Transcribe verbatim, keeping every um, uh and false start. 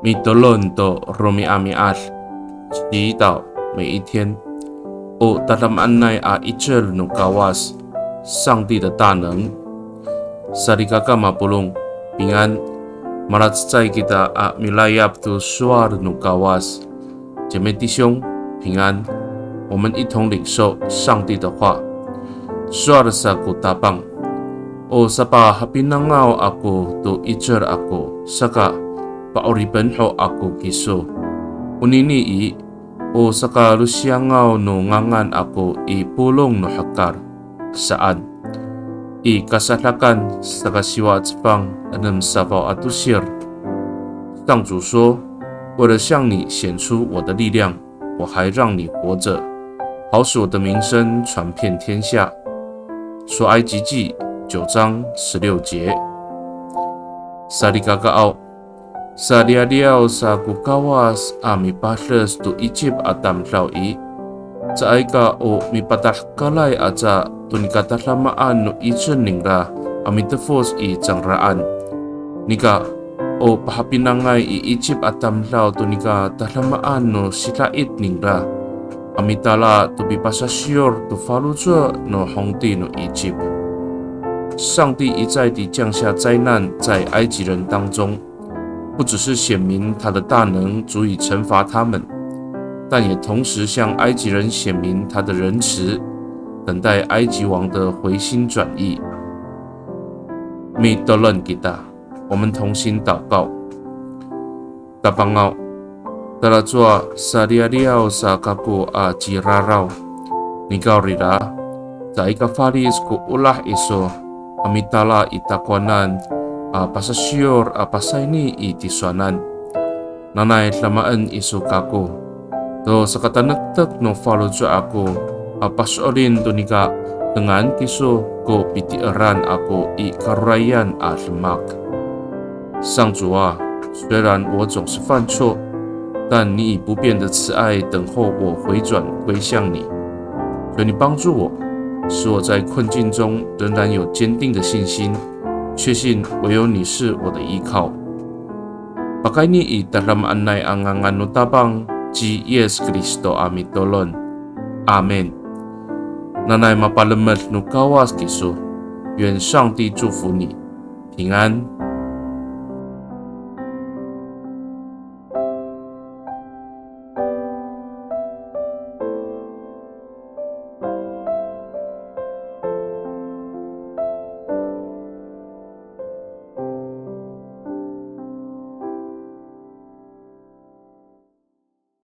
Mitolon to romi'ami'ad, 祈祷每一天。O tadamaanay a 'icel no Kawas, 上帝的大能。Salikaka mapolong, 平安。Malacecay kita a milayap to sowal no Kawas. 姐妹弟兄，平安。我们一同领受上帝的话。Sowal sa ko Tapang, o sapahapinangaw ako to 'icel ako, saka pa'oripen ho ako kiso. Onini i, o sakalosiyangaw no ngangan ako i polong no hekal, saan. I Kasadakan saka siwa cefang enem safaw a tosir. 上主说，为了向你显出我的力量，我还让你活着。好使我的名声传遍天下。出埃及记九章十六节。Salikakaaw, saliyaliyaw sa ko Kawas a mipades to Icip a tamdaw i, caay ka o mipatahekalay aca to nika tadamaan no 'icel ningra a mitefoc i cangraan. Nika, o pahapinangay i Icip a tamdaw to nika tadamaan no sida'it ningra a mitala to pipasasiyor to faloco' no hongti no Icip. 上帝一再地降下灾难在埃及人当中，不只是显明他的大能足以惩罚他们，但也同时向埃及人显明他的仁慈，等待埃及王的回心转意。Mitolon kita, 我们同心祷告。Tapangaw, talacowa saliyaliyaw sa kako a ciraraw. Nikawrira, caay ka falic ko olah iso a mitala i takowanan a pasasiyor a pasayni i tisowanan. Nanay damaen iso kako to sakatanektek no faloco' ako a paso'elin to nika dengan kiso ko pitieran ako i karorayan a demak. 上主啊，虽然我总是犯错，但你以不变的慈爱等候我回转归向你。求你帮助我，使我在困境中仍然有坚定的信心，确信唯有你是我的依靠。Pakayni i tadamaanay a ngangan no Tapang ci Yis Kristo a mitolon. Amin. Nanay mapalemed no Kawas kiso. 愿上帝祝福你，平安。